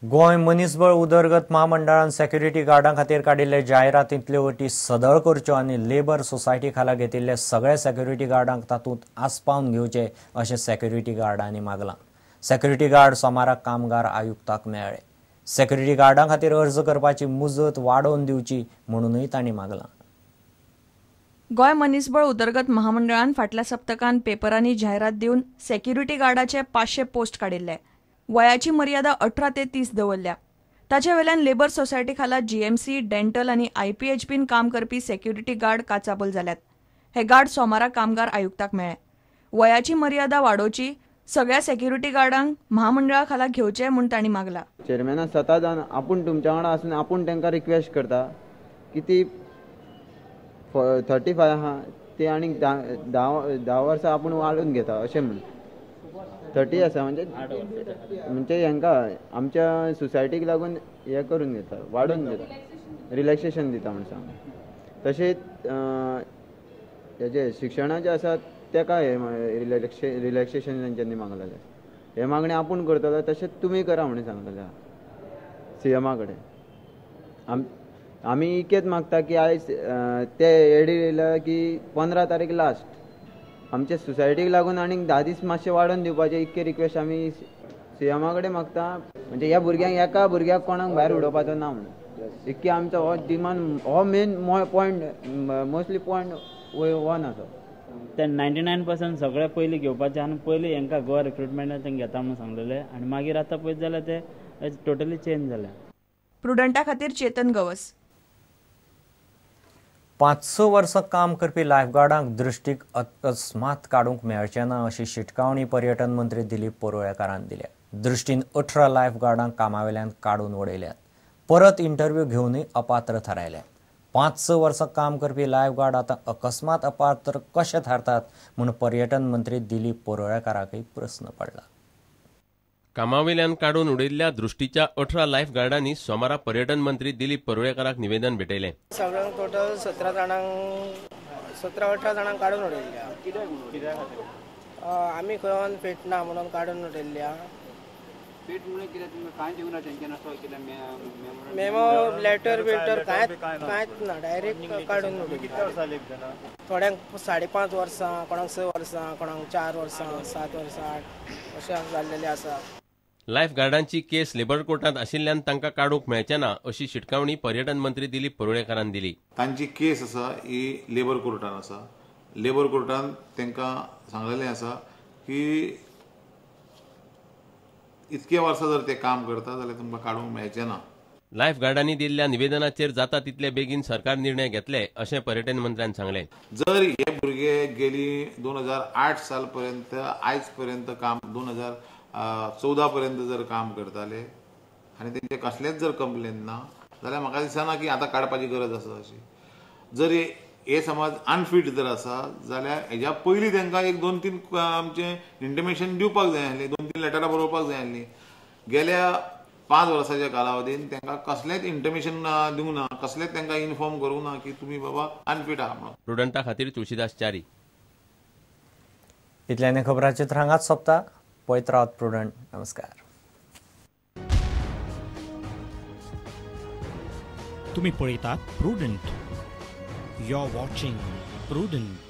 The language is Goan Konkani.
गोंय मनीसबळ उदरगत म्हामंडळान सेक्युरिटी गार्डां खातीर काडिल्ले जायरातींतल्यो अटी सदळ करच्यो आनी लेबर सोसायटी खाला घेतिल्ले सगळे सेक्युरिटी गार्डांक तातूंत आस्पावन घेवचे अशें सेक्युरिटी गार्डांनी मागलां. सेक्युरिटी गार्ड सोमाराक कामगार आयुक्ताक मेळ्ळे. सेक्युरिटी गार्डां खातीर अर्ज करपाची मुजत वाडोवन दिवची म्हणूनय तांणी मागलां. गोंय मनीसबळ उदरगत महामंडळान फाटल्या सप्तकान पेपरांनी जायरात दिवन सेक्युरिटी गार्डाचे 500 पोस्ट काडिल्ले. वयाची मर्यादा 18 ते 30 दवरल्या. ताचे वेल्यान लेबर सोसायटी खाला जीएमसी, डेंटल आनी आयपीएचबीन काम करपी सेक्युरिटी गार्ड काचाबल जाल्यात. हे गार्ड सोमारा कामगार आयुक्ताक मेळ्ळे. वयाची मर्यादा वाडोवची, सगळ्या सेक्युरिटी गार्डांक म्हामंडळा खाला घेवचे म्हूण तांणी मागला. चेअरमॅनान स्वता जावन आपूण तुमच्या वांगडा आसून आपूण तांकां रिक्वेस्ट करता की ती 35 आहा ती आनीक 10 वर्सां आपूण वाडोवन घेता अशें म्हण. 30 आसा म्हणजे म्हणजे हेंकां आमच्या सोसायटीक लागून हें करून घेता, वाडोवन घेता, रिलॅक्सेशन दिता म्हण सांग. तशेंच हेजे शिक्षणाचें आसा तेका हे रिलॅक्सेशन तेंच्यांनी मागलेलें. हे मागणें आपूण करतलो तशेंच तुमी करा म्हणून सांगलेलें सीएमा कडेन. आमी इतकेंच मागता की आयज ते एडी येयल्या की 15 तारीख लास्ट आमच्या सोसायटीक लागून आनीक 10 दीस मातशें वाडोवन दिवपाचें इतकें रिक्वेस्ट आमी सीएमा कडेन मागता. म्हणजे ह्या भुरग्यांक एका भुरग्याक कोणाक भायर उडोवपाचो ना म्हणून इतकें आमचो हो डिमांड, हो main point, mostly point one आसा. ते 99% सगळे पयलीं घेवपाचे आनी पयलीं हेंकां गोवा रिक्रुटमेंटान तेंकां घेता म्हणून सांगलेलें आनी मागीर आतां पळयत जाल्यार ते टोटली चेंज जाल्या. प्रुडंटा खातीर चेतन गवस. 5-6 वर्सां काम करपी लायफगार्डांक दृश्टीक अकस्मात काडूंक मेळचें ना अशी शिटकावणी पर्यटन मंत्री दिलीप परुळेकारान दिल्या. दृश्टीन 18 लायफगार्डांक कामावेल्यान काडून उडयल्यात. परत इंटरव्यू घेवनूय अपात्र थारायल्यात. 5-6 वर्सां काम करपी लायफगार्ड आतां अकस्मात अपात्र कशे थारतात म्हूण पर्यटन मंत्री दिलीप परुळेकाराकय प्रस्न पडला. कामावेल्यान काडून उडयल्ल्या दृष्टीच्या 18 लायफ गार्डांनी सोमारा पर्यटन मंत्री दिलीप परुळेकाराक निवेदन भेटयलें. सगळ्यांक टोटल 17 जाणांक 17-18 जाणांक काडून उडयल्ल्या. आमी खंय फिट ना म्हणून काडून उडयल्ल्या. मेमो लेटर बिटर कांयच ना, डायरेक्ट काडून उडयल्ल्या. थोड्यांक 5.5 वर्सां, कोणाक 6 वर्सां, कोणाक 4 वर्सां, 7 वर्सां, 8 अशें जाल्लेलें आसा. लायफ गार्डांची केस लेबर कोर्टांत आशिल्ल्यान तांकां काडूंक मेळचें ना अशी शिटकावणी पर्यटन मंत्री दिलीप परुळेकारान दिली. तांची केस आसा ही लेबर कोर्टान आसा. लेबर कोर्टान तांकां सांगलेलें आसा की इतके वर्सां जर ते काम करता जाल्यार तुमकां काडूंक मेळचें ना. लायफ गार्डांनी दिल्ल्या निवेदनाचेर जाता तितले बेगीन सरकार निर्णय घेतले अशें पर्यटन मंत्र्यान सांगलें. जर हे भुरगे गेली 2008 साल पर्यंत आयज पर्यंत काम 2014 पर्यंत जर काम करताले आनी तेंचे कसलेच जर कंप्लेन ना जाल्यार म्हाका दिसना की आतां काडपाची गरज आसा अशी. जर हे समज अनफीट जर आसा जाल्यार हेज्या पयलीं तांकां एक 2-3 आमचें इंटिमेशन दिवपाक जाय आसलें, 2-3 लेटरां बरोवपाक जाय आसलीं. गेल्या 5 वर्साच्या कालावधीन तांकां कसलेंच इंटिमेशन दिवंक ना, कसलेंच तांकां इन्फॉर्म करूंक ना की तुमी बाबा अनफीट आहा म्हणून. प्रुडंटा खातीर तुळशीदास च्यारी. इतल्याने खबरांचित्र हांगाच सोंपता. पळयत रावात प्रुडंट. नमस्कार. तुम्ही पळयतात Prudent. You're watching Prudent.